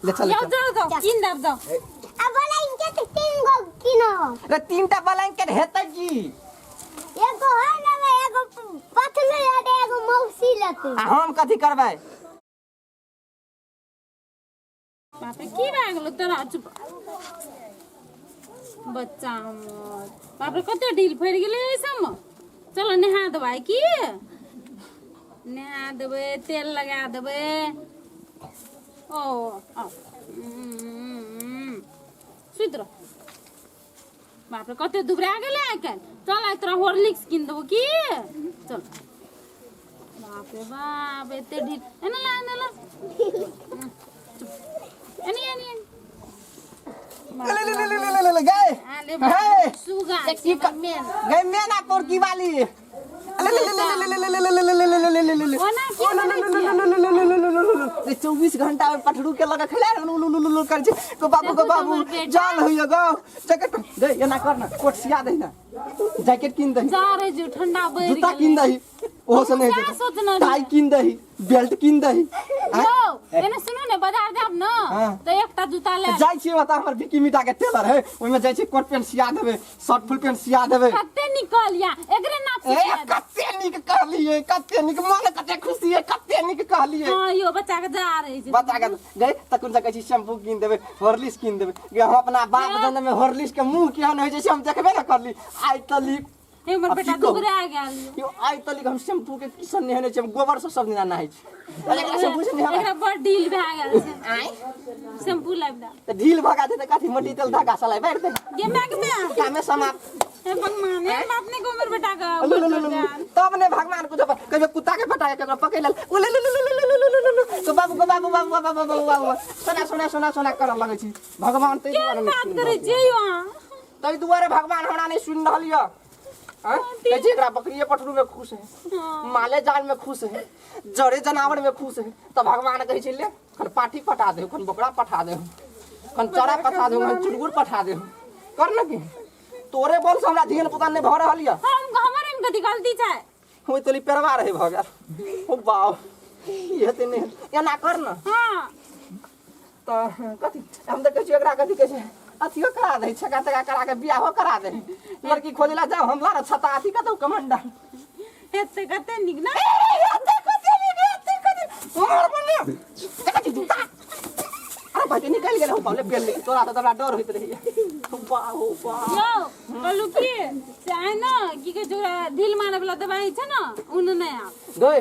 ले चल, ले जाओ चल। जाओ जाओ, कीन देब जाओ। आ ब्लैंकेट तीन गो किनो। रे तीनटा ब्लैंकेट हेतै की? एगो है लेबै, एगो पतलू लेतै, एगो मौसी लेतै। आ हम कथी करबै? बाप रे, की भए गेलो तोरा? चुप बच्चा हमर। बाप रे, कते ढील फड़ि गेलै एहि सबमे। चलो नहा देबै की? नहा देबै, तेल लगा देबै। ओ आओ। सुति रह। बाप रे, कते दुबरा गेलै आइ काल्हि। चल, आइ तोरा हॉर्लिक्स कीन देबो की? चल। बाप रे बाप, एते ढील। एने ला, एने ला। चुप, एने एने एने। ले ले ले ले ले ले ले गए। आ ले। हे। सुगा ए, की मेन गए मेना पोरकी वाली। ले ले ले ले ले ले ले ले ले ले ले ले ले ले ले। ओना की करै छियै? 24 घंटा में पठरू के लगा खेला लू लू लू लू कर छै गो बाबू, गो देखू तऽ बाबू। हमर बेटा। जाल होइए गो। जैकेट गई, एना कर ना, कोट सिया दही ना, जैकेट कीन दही। जा रे जो ठंडा बढ़ि जूता गेलै। कीन दही, ओहो से नहीं सएह हेतै। सोचने टाई रहियै। कीन दही, बेल्ट कीन दही। आँय? यौ, एने सुनू ने, बाजार जायब ने हाँ। तऽ एकटा जूता ले। जाइ छियै, ओतऽ हमर विकी मीटा के टेलर है, ओहिमे जाइ छियै, कोट पेंट सिया देबै, शर्ट फुल पेंट सिया देबै। कते निकल या एकरे नाप से ए सिया देब। कते नीक कहलियै, कते नीक, मन कते खुशी है, कते नीक कहलियै। हाँ यौ, बच्चा के जा रही छै। बच्चा के गई तखन से कहै छी शैम्पू कीन देबै, हॉर्लिक्स कीन देबै। गे हम अपना बाप जन्म में हॉर्लिक्स के मुंह केहन होइ छै से हम देखबे ने करली आइ तलिक। हे हमर आब बेटा की कहू? दुबरा गेल यौ, आइ तलिक हम शैम्पू के किसन नहेने छी? हम गोबर से सब दिना नहाइ छी। अरे एकरा शैम्पू से नहेबै? एकरा बड़ ढील भए गेल छै, शैम्पू लाबि दे। तऽ ढील भगा दे तऽ कथी मट्टी तेल धागा सलाई बारि दे। गे my के my. कामे समाप्त। हे भगवान, हे बाप ने को हमर बेटा के लु लु लु लु। तब ने भगवान कुछ कहियो कुत्ता के फटा के केकरो पकड़ लेल। उ ले लु लु लु लु लु लु लु तो बाबू गो बाबू बाबू बाबू बाबू बाबू सोना सोना सोना सोना करऽ लगै छी। भगवान ताहि दुआरे नहि बात सुनि करै रहल छियै यौ अहाँ? ताहि दुआरे भगवान हमरा नहि सुनि रहल यऽ। आँय? कहै छी एकरा बकरिए पठरू में खुश है, माले जाल में खुश है, जड़े जनावर में खुश है, तऽ भगवान कहै छै ले खन पाठी पठा दे, खन बकरा पठा दे, खन चरा पठा दे, खन चुड़गुड़ पठा दे। कर न की तोरे बोल से हमरा धियन पुता नहि भऽ रहल यऽ। हम हमर एहिमे कथी गलती छै? ओहि तोली पेरवा रहे भऽ गेल। ओ बाप, ई हेतै नहि हेतै। एना कर न। हाँ। तऽ कथी हम तऽ कहै छियै एकरा कथी कहै छै, अथियो करा दै, छेका तेका करा के बियाहो करा दे, लड़की खोजे ला जाओ, हम ला ना छता अथी कतौ कमंडल। हेतै कते नीक ना। मार बने देखै छी जूता। अरे भाई, निकलि गेल हो पहले बेल लेके। तोरा तऽ हमरा डर होइत रहैया। बाहो बा। यौ, कहलू की से आइ ने की कहै छै ओकरा, ढील मारे वाला दवाइ छै ने, ओ ने आब। गई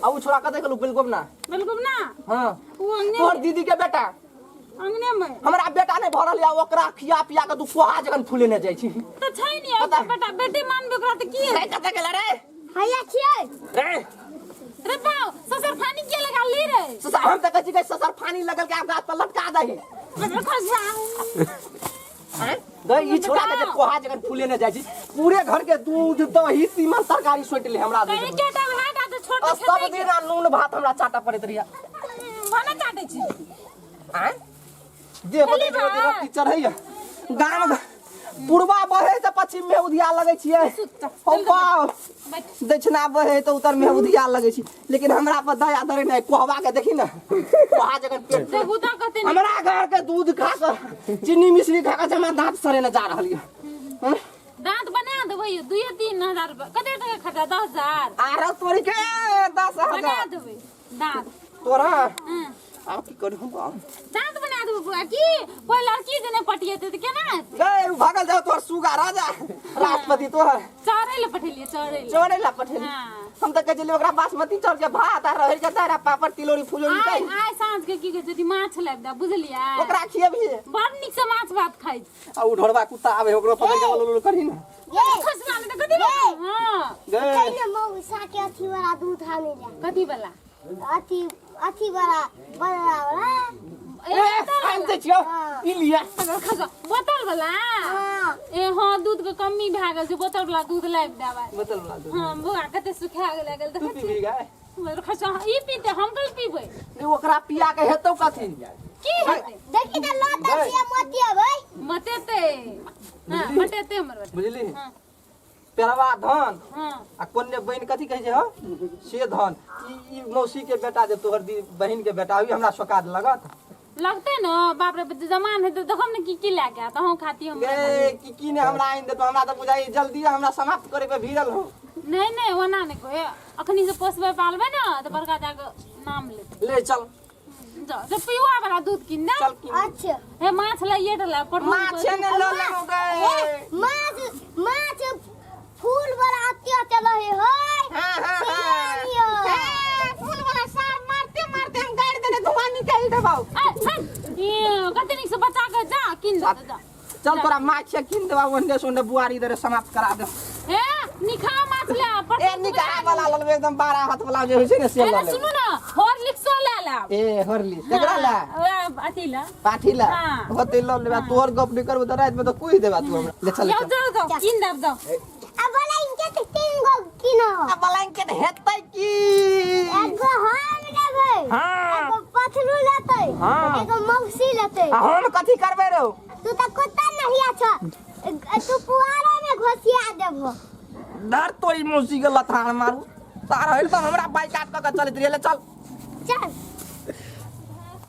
आ उ छोरा कतऽ गेलौ? बिलकुल ना। बिल्कुल ना। हाँ। ओ अंगने। तोहर दीदी के बेटा। अंगने में। हमरा बेटा नहि भरल या, ओकरा खिया पिया के तू कोहा जखन फूलेने जाइ छी। तऽ छै नि पता। बेटा बेटी मानबे ओकरा तऽ की रे कतऽ गेल रे? हैया छियै। रे रे बाउ, ससुर फानी के लगा ली रे? ससुर, हम तऽ कहै छी कि ससुर फानी लगल के आब गाछ पर लटका दही। खसा। गई, ई छोरा के जे कोहा जखन फूलेने जाइ छी, पूरे घर के दूध दही तीमन तरकारी सोटि ले हमरा दूध। एकेटा भाटा तऽ छोट। आ सब दिन नून भात हमरा चाटा पड़ैत रहिया। भाना चाटै छी? आँय, देह पर खेली देखै भात। रत्ती चढ़ैया। गाम पूर्वा बहे तऽ पश्चिम में उधिया लगै छियै। हो बाप, दक्षिणा बहे तऽ उत्तर में उधिया लगै छी, लेकिन हमरा पर दया धरे नहि। कोहबा के देखी ने, कोहा जखन पेट। देखू तऽ कते नीक। हमरा घर के दूध खा कऽ, चीनी मिश्री खा कऽ जमा दाँत सड़े ने जा रहल यऽ। हँ? दाँत बना देबै यौ, 2-3 हजार रुपया। कते टका खर्चा? 10,000। आरो तोरी के दस बना हजार देबै दाँत। तोरा। हँ। आब की करू हम बाप? दाँत बना देबै बुआ की कोई लड़की जे नहि पटिएतै तऽ केना हेतै? गए, उ भागल जाओ तोहर सुगा राजा राष्ट्रपति तोहर। चढ़ै लए पठेलियै, चढ़ै लए। चढ़े ला पठेली? हाँ। हम तऽ कहै छलियै ओकरा बासमती चाउर के भात आ रहै के दालि आ पापड़ तिलौरी फुलौरी। आइ दही। आइ साँझ के की कहै छै, माछ लाबि दे, बुझलियै? ओकरा खियेबही? बड़ नीक से माछ भात खाइ छै। आ उ ढोरबा कुत्ता आबे, ओकरो पकड़ के लुलु करही ने। ये खसबा ने तऽ कथी बला? हाँ। गए। कहिने मौसा के अथी वाला दूध आने ला। कथी वाला? अथी अथी वाला बड़ा वाला। ए, ए बोतल आनि वाला। दै छियौ। हाँ। ई लिअ। खसबा बोतल वाला। हाँ। ए हाँ, दूध के कमी भए गेल छै, बोतल वाला दूध लाबि देबै। बोतल वाला दूध। हाँ बौआ, कते सुखा गेल गेल। तू देखै पीबी गाय? छियै खसबा, ई पीते, हम कल पीबै? रे ओकरा पिया के हेतौ कथी? की हेतै? देखी तऽ लतल छियै मोती अबै। मतेतै, हाँ मटेतै हमर बेटा। बुझली? हाँ। पेरवा धन। हाँ। आ कोन्ने बहिन कथी कहै छै हो से धन। ई ई मौसी के बेटा जे तोहर दी बहिन के बेटा हुई, हमरा सोकाद लगत। लगतै ने बाप रे जमान हेतै देखब ने की की लए के आयत अहूँ खाती हम गे की की ने हमरा आनि देतो हमरा तऽ बुझाइ जल्दी हमरा समाप्त करे पे भिड़ल हो नहीं नहीं ओना नहीं कहे अखनी से पोसबै पालबै ने तऽ बड़का जाके नाम लेतै ले चल जाओ से पियुआ वाला दूध किन दे चल की अच्छा हे माछ लइए डला पटुआ माछे ने ल लेलहुँ गे माछ माछ फूल वाला अति अति रहे है हाँ हाँ से हाँ आनियो। हे, फूल वाला सार मारते मारते हम गाड़ि देने धुआं निकालि देबौ ये कते नीक से बचा के जा किन दे जा चल तोरा माछ कीन देबा ओन्ने से ओन्ने बुआरी दरे समाप्त करा दे हे निखा माछ ले आ, ए निकाह वाला ललबे एकदम 12 हाथ वाला जे होइ छै ने से ए, लऽ ना, लेबै सुनू ना हॉर्लिक्सो ले लेब ए हॉर्लिक्स केकरा ला वएह अथी ला पाठी ला हाँ। होते लऽ लेबा तोहर गप नहि करबो तऽ रातिमे तऽ कुहि देबा तू हमरा ले चल जाओ जाओ जाओ कीन देब जाओ आ ब्लैंकेट तीन गो किनो आ ब्लैंकेट हेतै की एगो हम लेबै हाँ। एगो पथलू लेतै हाँ। एगो मौसी लेतै आ हम कथी करबै रौ तू तऽ कुत्ता नहीं छ तू पुआरा में घोसिया देबो डर तोरी मौसी के लथाड़ मारू सार हइल तऽ हमरा बाइक काट कऽ के चलैत रहियै ले चल चल